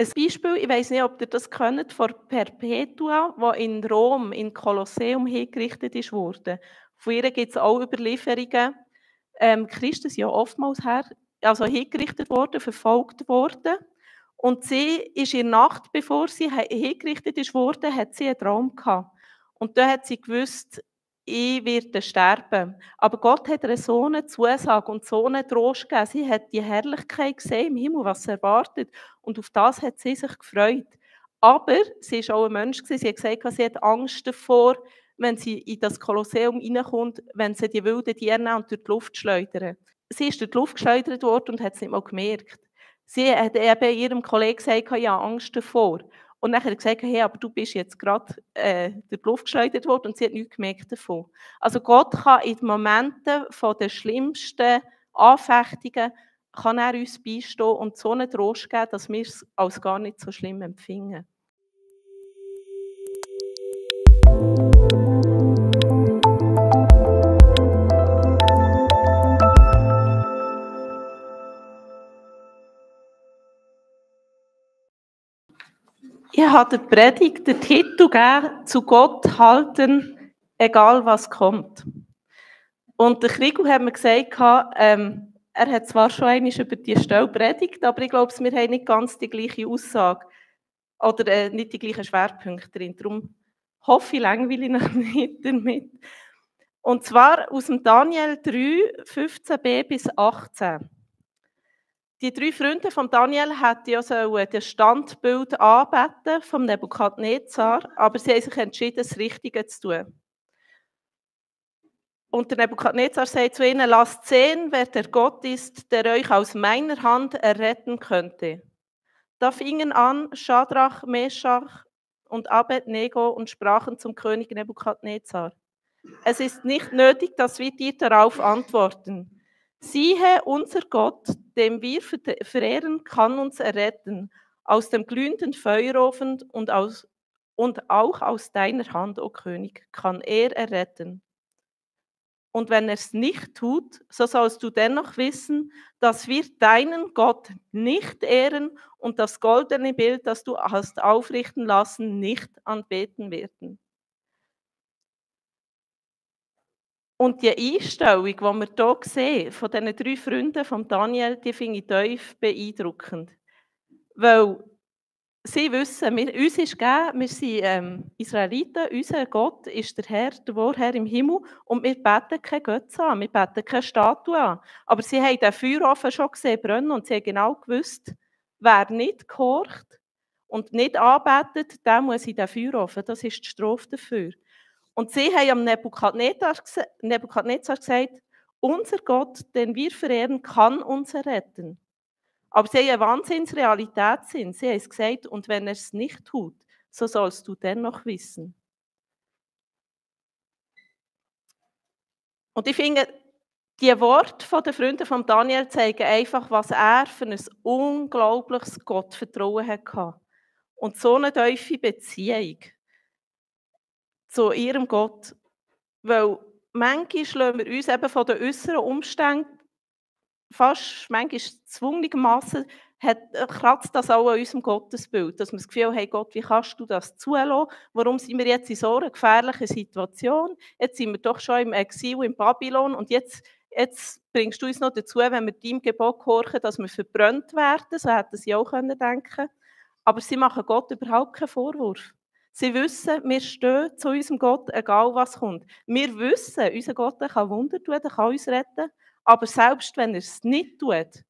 Ein Beispiel, ich weiss nicht, ob ihr das kennt, von Perpetua, die in Rom, im Kolosseum hingerichtet wurde. Von ihr gibt es auch Überlieferungen. Christen sind ja oftmals hingerichtet worden, verfolgt worden. Und sie ist in der Nacht, bevor sie hingerichtet wurde, hat sie einen Traum gehabt. Und da hat sie gewusst, ich werde sterben. Aber Gott hat ihr so eine Zusage und so einen Trost gegeben. Sie hat die Herrlichkeit gesehen im Himmel, was sie erwartet. Und auf das hat sie sich gefreut. Aber sie war auch ein Mensch. Sie hat gesagt, sie hat Angst davor, wenn sie in das Kolosseum reinkommt, wenn sie die wilden Tiere nehmen und durch die Luft schleudern. Sie ist durch die Luft geschleudert worden und hat es nicht mal gemerkt. Sie hat eben ihrem Kollegen gesagt, ich habe Angst davor. Und dann hat er gesagt, hey, aber du bist jetzt gerade durch die Luft geschleudert worden und sie hat nichts gemerkt davon. Also Gott kann in den Momenten von den schlimmsten Anfechtungen kann er uns beistehen und so einen Trost geben, dass wir es als gar nicht so schlimm empfinden. Ich habe der Predigt den Titel gegeben, «Zu Gott halten, egal was kommt». Und der Krigo hat mir gesagt, er hat zwar schon einmal über diese Stelle predigt, aber ich glaube, wir haben nicht ganz die gleiche Aussage oder nicht die gleichen Schwerpunkte drin. Darum hoffe ich, langweile ich noch nicht damit. Und zwar aus dem Daniel 3, 15b bis 18. Die 3 Freunde von Daniel hätten ja das Standbild anbeten vom Nebukadnezar, aber sie haben sich entschieden, das Richtige zu tun. Und der Nebukadnezar sagt zu ihnen, lasst sehen, wer der Gott ist, der euch aus meiner Hand erretten könnte. Da fingen an Schadrach, Meschach und Abednego und sprachen zum König Nebukadnezar. Es ist nicht nötig, dass wir dir darauf antworten. Siehe, unser Gott, den wir verehren, kann uns erretten, aus dem glühenden Feuerofen und auch aus deiner Hand, o König, kann er erretten. Und wenn er es nicht tut, so sollst du dennoch wissen, dass wir deinen Gott nicht ehren und das goldene Bild, das du hast aufrichten lassen, nicht anbeten werden. Und die Einstellung, die wir hier sehen, von diesen 3 Freunden von Daniel, die finde ich tief beeindruckend. Weil sie wissen, uns ist gegeben, wir sind Israeliten, unser Gott ist der Herr, der Herr im Himmel und wir beten keine Götze an, wir beten keine Statue an. Aber sie haben den Feuerofen schon gesehen brennen und sie haben genau gewusst, wer nicht gehorcht und nicht anbetet, der muss in den Feuerofen. Das ist die Strafe dafür. Und sie haben am Nebukadnezar gesagt, unser Gott, den wir verehren, kann uns retten. Aber sie haben eine Wahnsinnsrealitätssinn. Sie haben es gesagt, und wenn er es nicht tut, so sollst du dennoch wissen. Und ich finde, die Worte der Freunde von Daniel zeigen einfach, was er für ein unglaubliches Gottvertrauen hatte. Und so eine tiefe Beziehung zu ihrem Gott. Weil manchmal lassen wir uns eben von den äußeren Umständen fast manchmal gezwungenermassen kratzt das auch an unserem Gottesbild, dass wir das Gefühl haben, hey Gott, wie kannst du das zulassen? Warum sind wir jetzt in so einer gefährlichen Situation? Jetzt sind wir doch schon im Exil in Babylon und jetzt bringst du uns noch dazu, wenn wir deinem Gebot gehorchen, dass wir verbrannt werden. So hätten sie auch denken können. Aber sie machen Gott überhaupt keinen Vorwurf. Sie wissen, wir stehen zu unserem Gott, egal was kommt. Wir wissen, unser Gott kann Wunder tun, er kann uns retten. Aber selbst wenn er es nicht tut,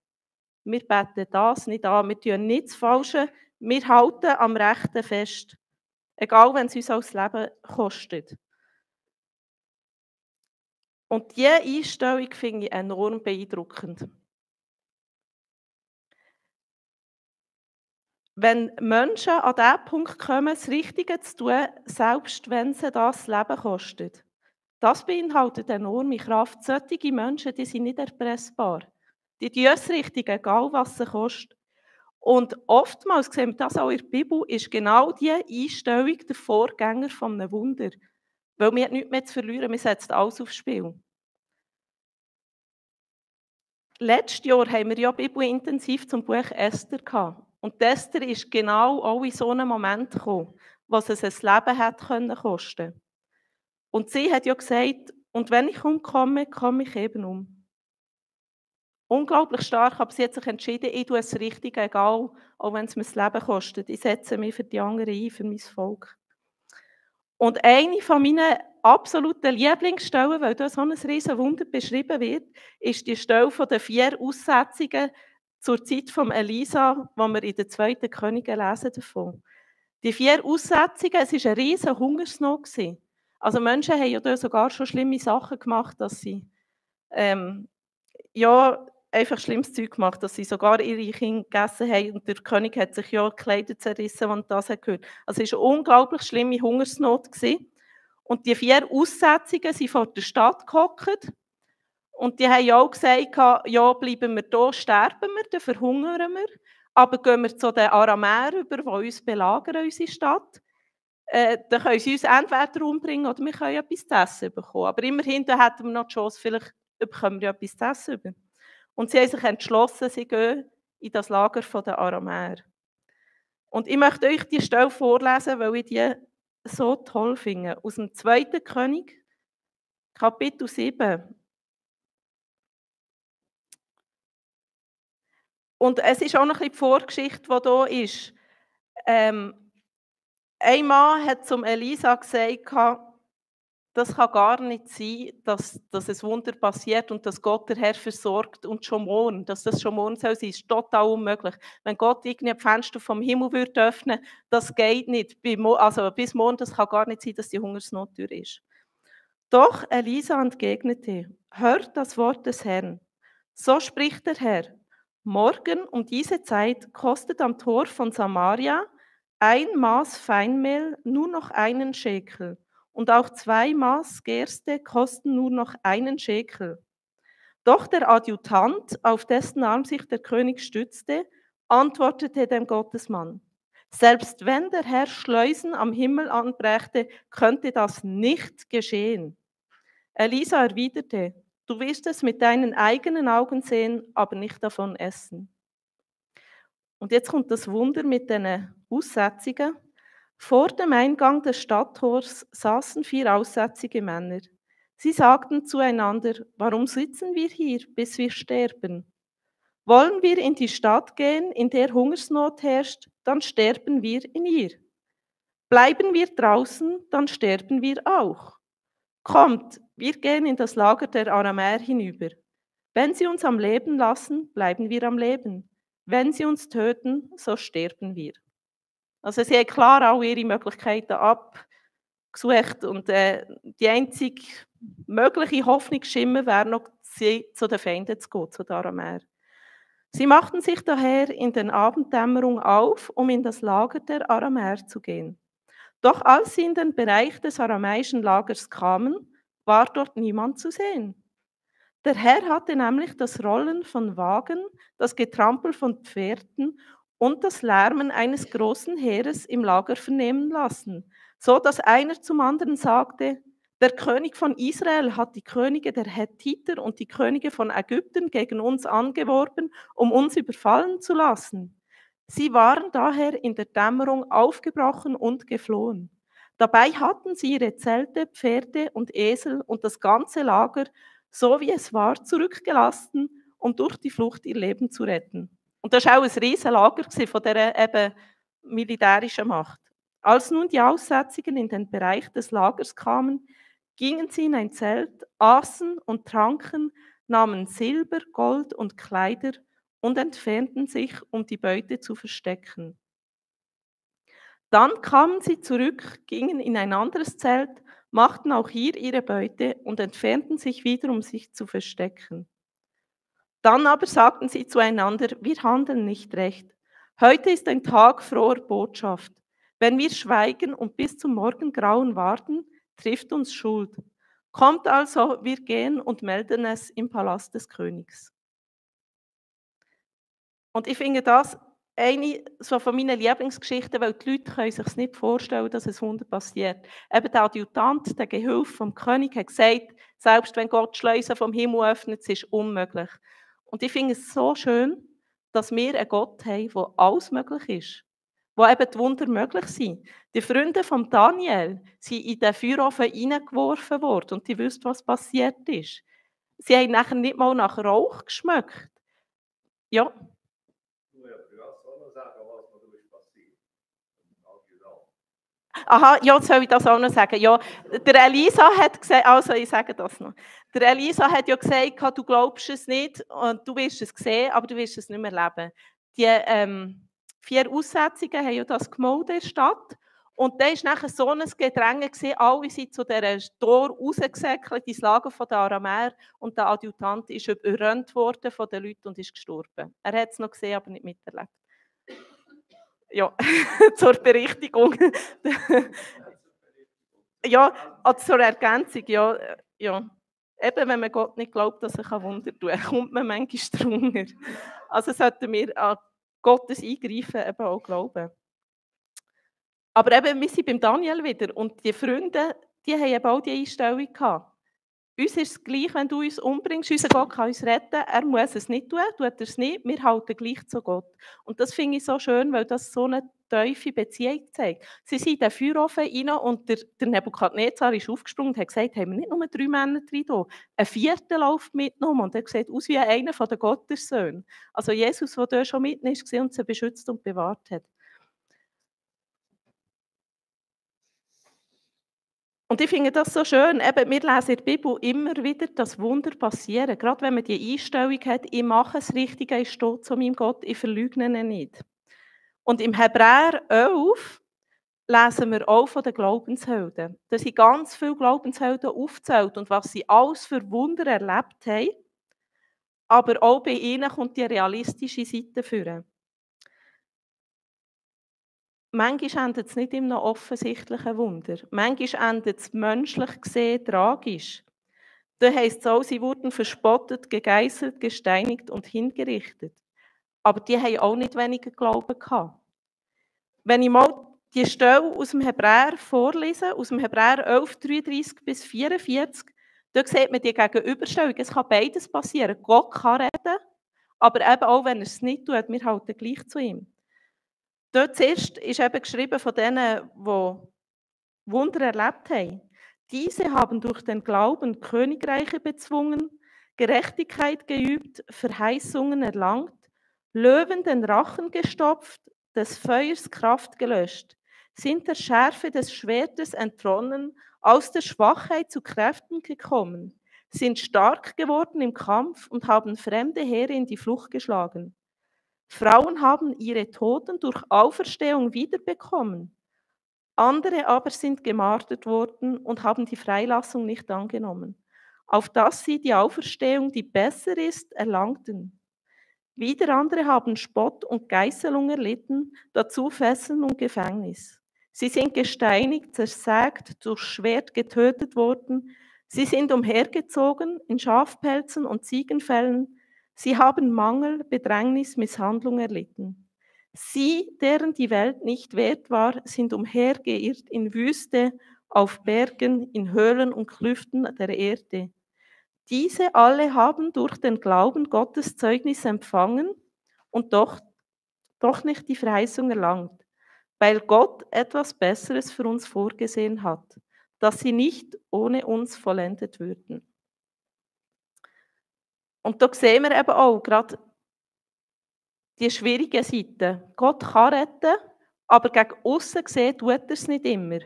wir beten das nicht an, wir tun nichts Falsches, wir halten am Rechten fest. Egal, wenn es uns auch das Leben kostet. Und diese Einstellung finde ich enorm beeindruckend. Wenn Menschen an diesen Punkt kommen, das Richtige zu tun, selbst wenn sie das Leben kostet, das beinhaltet enorme Kraft. Solche Menschen, die sind nicht erpressbar. Die tun das Richtige, egal was sie kostet. Und oftmals sehen wir das auch in der Bibel, ist genau diese Einstellung der Vorgänger von einem Wunder. Weil man hat nichts mehr zu verlieren, man setzt alles aufs Spiel. Letztes Jahr haben wir ja Bibel intensiv zum Buch Esther gehabt. Und Esther ist genau auch in so 'nem Moment gekommen, was es ein Leben hätte kosten können. Und sie hat ja gesagt: „Und wenn ich umkomme, komme ich eben um.“ Unglaublich stark, aber sie hat sich entschieden: „Ich tue das Richtige, egal, auch wenn es mir das Leben kostet. Ich setze mich für die anderen ein, für mein Volk.“ Und eine von meinen absoluten Lieblingsstellen, weil da so 'n Riesenwunder beschrieben wird, ist die Stelle von den 4 Aussetzungen zur Zeit von Elisa, wo wir in den 2. Könige lesen davon. Die 4 Aussetzungen, es war 'ne riesen Hungersnot gewesen. Also, Menschen haben ja da sogar schon schlimme Sachen gemacht, dass sie, ähm, ja, einfach schlimmes Zeug gemacht, dass sie sogar ihre Kinder gegessen haben und der König hat sich ja die Kleider zerrissen, als er das hat gehört. Also, es war 'ne unglaublich schlimme Hungersnot gewesen. Und die 4 Aussätzigen sind vor der Stadt gehockt und die haben auch gesagt: „Ja, bleiben wir da, sterben wir, dann verhungern wir, aber gehen wir zu den Aramäern über, die uns belagern, unsere Stadt, dann können sie uns entweder umbringen oder wir können etwas zu essen bekommen. Aber immerhin, dann hätten wir noch die Chance, vielleicht bekommen wir ja etwas zu essen über.“ Und sie haben sich entschlossen, sie gehen in das Lager der Aramäer. Und ich möchte euch die Stelle vorlesen, weil ich die so toll finde. Aus dem 2. König, Kapitel 7. Und es ist auch noch ein bisschen die Vorgeschichte, die da ist. Ähm, ein Mann hat zum Elisa gesagt: „Das kann gar nicht sein, dass ein Wunder passiert und dass Gott der Herr versorgt und schon morgen, dass das schon morgen soll sein, ist total unmöglich. Wenn Gott irgendwie die Fenster vom Himmel würde öffnen, das geht nicht. Also bis morgen, das kann gar nicht sein, dass die Hungersnot durch ist.“ Doch Elisa entgegnete: „Hört das Wort des Herrn. So spricht der Herr: Morgen um diese Zeit kostet am Tor von Samaria ein Maß Feinmehl nur noch einen Schekel, und auch 2 Maß Gerste kosten nur noch einen Schekel. Doch der Adjutant, auf dessen Arm sich der König stützte, antwortete dem Gottesmann: Selbst wenn der Herr Schleusen am Himmel anbrächte, könnte das nicht geschehen. Elisa erwiderte: Du wirst es mit deinen eigenen Augen sehen, aber nicht davon essen. Und jetzt kommt das Wunder mit den Aussätzigen. Vor dem Eingang des Stadttors saßen 4 aussätzige Männer. Sie sagten zueinander: Warum sitzen wir hier, bis wir sterben? Wollen wir in die Stadt gehen, in der Hungersnot herrscht, dann sterben wir in ihr. Bleiben wir draußen, dann sterben wir auch. Kommt, wir gehen in das Lager der Aramäer hinüber. Wenn sie uns am Leben lassen, bleiben wir am Leben. Wenn sie uns töten, so sterben wir. Also sie haben klar alle ihre Möglichkeiten abgesucht und die einzige mögliche Hoffnungsschimmer wäre noch, zu den Feinden zu gehen, zu den Aramäern. Sie machten sich daher in den Abenddämmerung auf, um in das Lager der Aramäer zu gehen. Doch als sie in den Bereich des aramäischen Lagers kamen, war dort niemand zu sehen. Der Herr hatte nämlich das Rollen von Wagen, das Getrampel von Pferden und das Lärmen eines großen Heeres im Lager vernehmen lassen, so dass einer zum anderen sagte: Der König von Israel hat die Könige der Hethiter und die Könige von Ägypten gegen uns angeworben, um uns überfallen zu lassen. Sie waren daher in der Dämmerung aufgebrochen und geflohen. Dabei hatten sie ihre Zelte, Pferde und Esel und das ganze Lager, so wie es war, zurückgelassen, um durch die Flucht ihr Leben zu retten. Und das war auch ein riesen Lager von dieser eben militärischen Macht. Als nun die Aussätzigen in den Bereich des Lagers kamen, gingen sie in ein Zelt, aßen und tranken, nahmen Silber, Gold und Kleider und entfernten sich, um die Beute zu verstecken. Dann kamen sie zurück, gingen in ein anderes Zelt, machten auch hier ihre Beute und entfernten sich wieder, um sich zu verstecken. Dann aber sagten sie zueinander: Wir handeln nicht recht. Heute ist ein Tag froher Botschaft. Wenn wir schweigen und bis zum Morgengrauen warten, trifft uns Schuld. Kommt also, wir gehen und melden es im Palast des Königs. Und ich finde das eine so von meinen Lieblingsgeschichten, weil die Leute können sich's nicht vorstellen, dass ein Wunder passiert. Eben der Adjutant, der Gehilfe vom König, hat gesagt, selbst wenn Gott die Schleusen vom Himmel öffnet, es ist unmöglich. Und ich finde es so schön, dass wir einen Gott haben, wo alles möglich ist, wo eben die Wunder möglich sind. Die Freunde von Daniel sind in den Feuerofen hineingeworfen worden und die wissen, was passiert ist. Sie haben nachher nicht mal nach Rauch geschmeckt. Ja. Aha, ja, jetzt soll ich das auch noch sagen. Ja, der Elisa hat gesagt, also ich sage das noch. Der Elisa hat ja gesagt, du glaubst es nicht und du wirst es sehen, aber du wirst es nicht mehr erleben. Die 4 Aussetzungen haben ja das gemolden in der Stadt. Und da war nachher so ein Gedränge, alle sind zu dieser Tor rausgesäckelt, ins Lager der Aramäer, und der Adjutant ist überrannt worden von den Leuten und ist gestorben. Er hat es noch gesehen, aber nicht miterlebt. Ja, zur Berichtigung. Ja, zur Ergänzung, ja, ja. Eben, wenn man Gott nicht glaubt, dass er Wunder tun kann, kommt man manchmal drunter. Also sollten wir an Gottes Eingreifen eben auch glauben. Aber eben, wir sind beim Daniel wieder und die Freunde, die haben eben auch die Einstellung gehabt. Uns ist es gleich, wenn du uns umbringst, unser Gott kann uns retten, er muss es nicht tun, tut er es nicht, wir halten gleich zu Gott. Und das finde ich so schön, weil das so eine tiefe Beziehung zeigt. Sie sind in den Feuerofen rein und der Nebukadnezar ist aufgesprungen und hat gesagt, haben wir nicht nur 3 Männer drin da, ein 4. läuft mitgenommen und er sieht aus wie einer der Gottessöhne. Also Jesus, der dort schon mitten war und sie beschützt und bewahrt hat. Und ich finde das so schön, eben, wir lesen in der Bibel immer wieder, dass Wunder passieren. Gerade wenn man die Einstellung hat, ich mache das Richtige, ich stehe zu meinem Gott, ich verleugne ihn nicht. Und im Hebräer 11 lesen wir auch von den Glaubenshelden. Da sind ganz viele Glaubenshelden aufgezählt und was sie alles für Wunder erlebt haben. Aber auch bei ihnen kommt die realistische Seite vor. Manchmal endet es nicht in einem offensichtlichen Wunder. Manchmal endet es menschlich gesehen tragisch. Da heisst es auch, sie wurden verspottet, gegeißelt, gesteinigt und hingerichtet. Aber die haben auch nicht weniger Glauben gehabt. Wenn ich mal die Stelle aus dem Hebräer vorlese, aus dem Hebräer 11, 33 bis 44, da sieht man die Gegenüberstellung. Es kann beides passieren. Gott kann retten, aber eben auch, wenn er es nicht tut, wir halten gleich zu ihm. Dort zuerst ist eben geschrieben von denen, die Wunder erlebt haben. Diese haben durch den Glauben Königreiche bezwungen, Gerechtigkeit geübt, Verheißungen erlangt, Löwen den Rachen gestopft, des Feuers Kraft gelöscht, sind der Schärfe des Schwertes entronnen, aus der Schwachheit zu Kräften gekommen, sind stark geworden im Kampf und haben fremde Heere in die Flucht geschlagen. Frauen haben ihre Toten durch Auferstehung wiederbekommen. Andere aber sind gemartert worden und haben die Freilassung nicht angenommen, auf dass sie die Auferstehung, die besser ist, erlangten. Wieder andere haben Spott und Geißelung erlitten, dazu Fesseln und Gefängnis. Sie sind gesteinigt, zersägt, durch Schwert getötet worden. Sie sind umhergezogen in Schafpelzen und Ziegenfällen. Sie haben Mangel, Bedrängnis, Misshandlung erlitten. Sie, deren die Welt nicht wert war, sind umhergeirrt in Wüste, auf Bergen, in Höhlen und Klüften der Erde. Diese alle haben durch den Glauben Gottes Zeugnis empfangen und doch nicht die Verheißung erlangt, weil Gott etwas Besseres für uns vorgesehen hat, dass sie nicht ohne uns vollendet würden. Und da sehen wir eben auch gerade die schwierige Seite. Gott kann retten, aber gegen aussen gesehen tut er es nicht immer.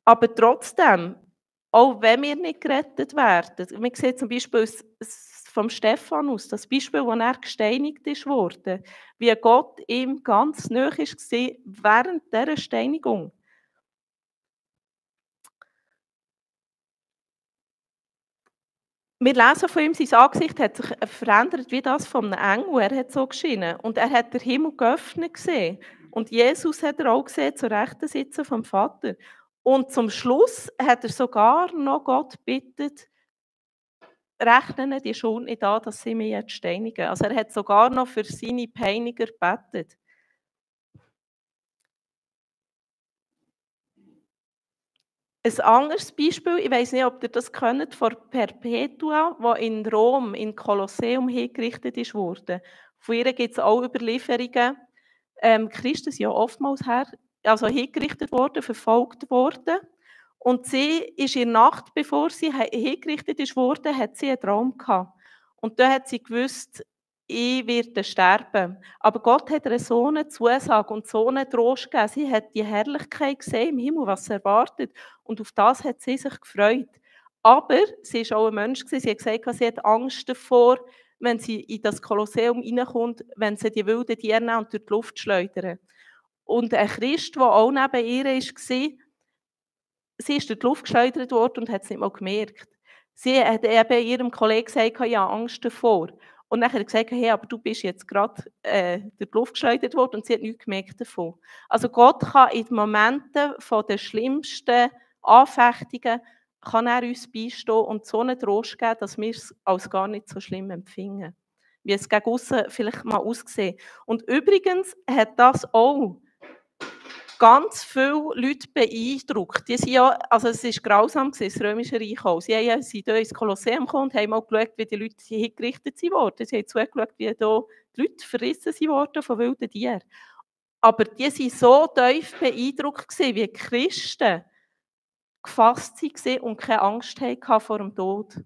Aber trotzdem, auch wenn wir nicht gerettet werden, man sieht zum Beispiel vom Stephanus, das Beispiel, wo er gesteinigt wurde, wie Gott ihm ganz nahe war während dieser Steinigung. Wir lesen von ihm, sein Angesicht hat sich verändert wie das von einem Engel. Er hat so geschienen und er hat den Himmel geöffnet gesehen. Und Jesus hat er auch gesehen, zur rechten Seite vom Vater. Und zum Schluss hat er sogar noch Gott bittet, rechnen die Schuld nicht an, dass sie mich jetzt steinigen. Also er hat sogar noch für seine Peiniger gebetet. Ein anderes Beispiel, ich weiss nicht, ob ihr das kennt, von Perpetua, die in Rom, in Kolosseum hingerichtet wurde. Von ihr gibt es auch Überlieferungen. Christen sind ja oftmals hingerichtet worden, verfolgt worden. Und sie ist in der Nacht, bevor sie hingerichtet wurde, hat sie einen Traum gehabt. Und da hat sie gewusst, ich werde sterben. Aber Gott hat ihr so eine Zusage und so einen Trost gegeben. Sie hat die Herrlichkeit gesehen im Himmel, was sie erwartet. Und auf das hat sie sich gefreut. Aber sie war auch ein Mensch. Sie hat gesagt, sie hat Angst davor, wenn sie in das Kolosseum reinkommt, wenn sie die wilden Tiere nehmen und durch die Luft schleudern. Und ein Christ, der auch neben ihr war, sie ist durch die Luft geschleudert worden und hat es nicht mal gemerkt. Sie hat eben ihrem Kollegen gesagt, ich habe Angst davor. Und dann hat er gesagt, hey, aber du bist jetzt gerade durch die Luft geschleudert worden und sie hat nichts gemerkt davon. Also Gott kann in den Momenten von den schlimmsten Anfechtungen kann er uns beistehen und so einen Trost geben, dass wir es als gar nicht so schlimm empfinden, wie es gegen aussen vielleicht mal aussieht. Und übrigens hat das auch ganz viele Leute beeindruckt. Die sind ja, also es war grausam, das Römische Reich auch. Sie sind hier ins Kolosseum gekommen und haben mal geschaut, wie die Leute hingerichtet wurden. Sie haben zugeschaut, wie hier die Leute verrissen wurden von wilden Tieren. Aber die waren so tief beeindruckt, wie die Christen gefasst waren und keine Angst hatten vor dem Tod.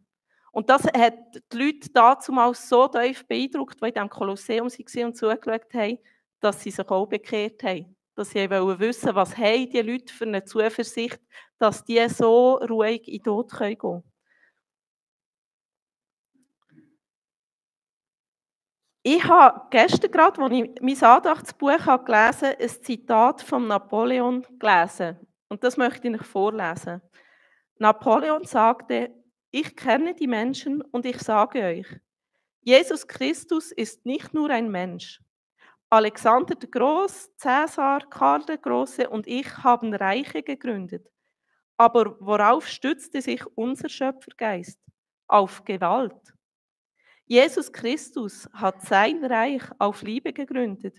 Und das hat die Leute damals so tief beeindruckt, die in diesem Kolosseum waren und zugeschaut haben, dass sie sich auch bekehrt haben. Dass sie wissen wollten, was haben die Leute für eine Zuversicht, dass die so ruhig in den Tod gehen können. Ich habe gestern gerade, als ich mein Andachtsbuch gelesen habe, ein Zitat von Napoleon gelesen. Und das möchte ich euch vorlesen. Napoleon sagte: Ich kenne die Menschen und ich sage euch, Jesus Christus ist nicht nur ein Mensch. Alexander der Groß, Cäsar, Karl der Große und ich haben Reiche gegründet. Aber worauf stützte sich unser Schöpfergeist? Auf Gewalt. Jesus Christus hat sein Reich auf Liebe gegründet.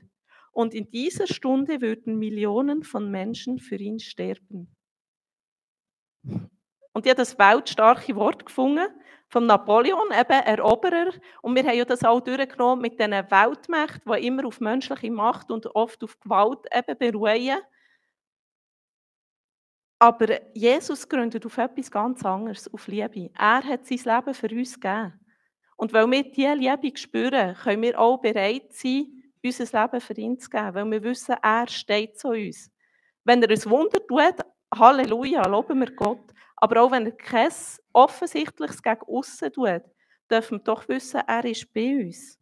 Und in dieser Stunde würden Millionen von Menschen für ihn sterben. Und ich habe das weltstarke Wort gefunden von Napoleon, eben Eroberer. Und wir haben ja das auch durchgenommen mit diesen Weltmächten, die immer auf menschliche Macht und oft auf Gewalt eben beruhen. Aber Jesus gründet auf etwas ganz anderes, auf Liebe. Er hat sein Leben für uns gegeben. Und weil wir diese Liebe spüren, können wir auch bereit sein, unser Leben für ihn zu geben, weil wir wissen, er steht zu uns. Wenn er ein Wunder tut, Halleluja, loben wir Gott. Aber auch wenn er kein Offensichtliches gegen aussen tut, dürfen wir doch wissen, er ist bei uns.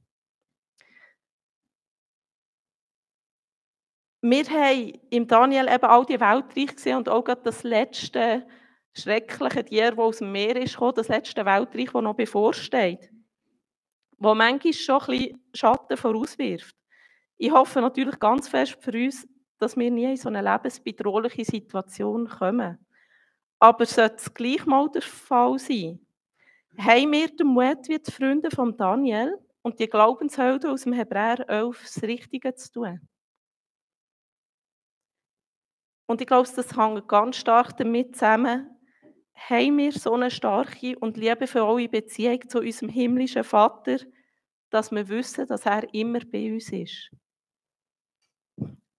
Wir haben im Daniel eben all die Weltreiche gesehen und auch gerade das letzte schreckliche Tier, das aus dem Meer ist gekommen, das letzte Weltreich, das noch bevorsteht, wo manchmal schon ein bisschen Schatten vorauswirft. Ich hoffe natürlich ganz fest für uns, dass wir nie in so eine lebensbedrohliche Situation kommen. Aber sollte es gleich mal der Fall sein, haben wir den Mut wie die Freunde von Daniel und die Glaubenshelden aus dem Hebräer 11 das Richtige zu tun. Und ich glaube, das hängt ganz stark damit zusammen, haben wir so eine starke und liebevolle Beziehung zu unserem himmlischen Vater, dass wir wissen, dass er immer bei uns ist.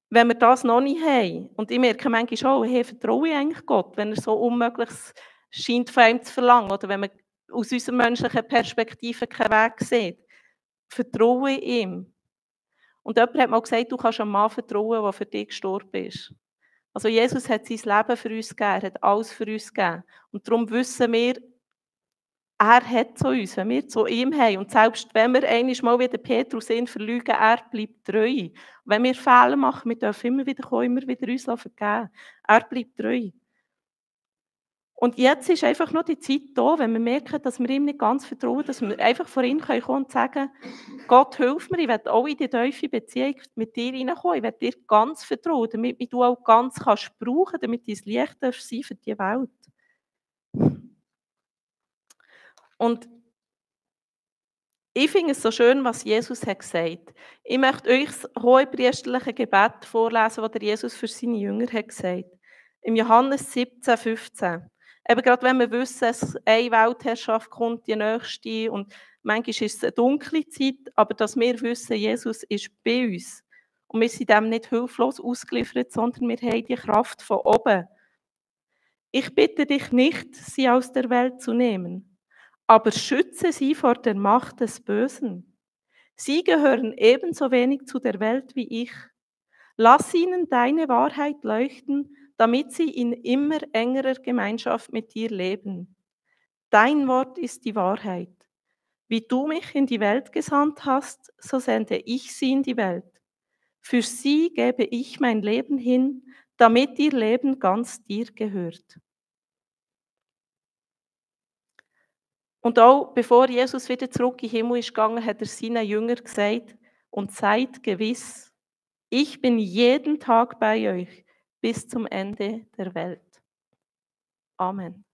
Wenn wir das noch nicht haben, und ich merke manchmal auch, hey, vertraue ich eigentlich Gott, wenn er so Unmögliches scheint von einem zu verlangen, oder wenn man aus unserer menschlichen Perspektive keinen Weg sieht, vertraue ich ihm. Und jemand hat mal gesagt, du kannst einem Mann vertrauen, der für dich gestorben ist. Also Jesus hat sein Leben für uns gegeben, er hat alles für uns gegeben. Und darum wissen wir, er hat zu uns, wenn wir zu ihm haben. Und selbst wenn wir einmal mal wie der Petrus ihn verlügen, er bleibt treu. Wenn wir Fehler machen, wir dürfen immer wieder kommen, immer wieder uns vergeben. Er bleibt treu. Und jetzt ist einfach noch die Zeit da, wenn wir merken, dass wir ihm nicht ganz vertrauen, dass wir einfach vor ihn kommen und sagen, Gott, hilf mir, ich will auch in die tiefe Beziehung mit dir hineinkommen, ich will dir ganz vertrauen, damit du auch ganz kannst brauchen, damit dein Licht sein für die Welt. Und ich finde es so schön, was Jesus hat gesagt. Ich möchte euch das hohepriesterliche Gebet vorlesen, das Jesus für seine Jünger hat gesagt. Im Johannes 17,15. Eben gerade wenn wir wissen, dass eine Weltherrschaft kommt, die nächste, und manchmal ist es eine dunkle Zeit, aber dass wir wissen, Jesus ist bei uns und wir sind dem nicht hilflos ausgeliefert, sondern wir haben die Kraft von oben. Ich bitte dich nicht, sie aus der Welt zu nehmen, aber schütze sie vor der Macht des Bösen. Sie gehören ebenso wenig zu der Welt wie ich. Lass ihnen deine Wahrheit leuchten, damit sie in immer engerer Gemeinschaft mit dir leben. Dein Wort ist die Wahrheit. Wie du mich in die Welt gesandt hast, so sende ich sie in die Welt. Für sie gebe ich mein Leben hin, damit ihr Leben ganz dir gehört. Und auch bevor Jesus wieder zurück in den Himmel ist gegangen, hat er seinen Jüngern gesagt: Und seid gewiss, ich bin jeden Tag bei euch bis zum Ende der Welt. Amen.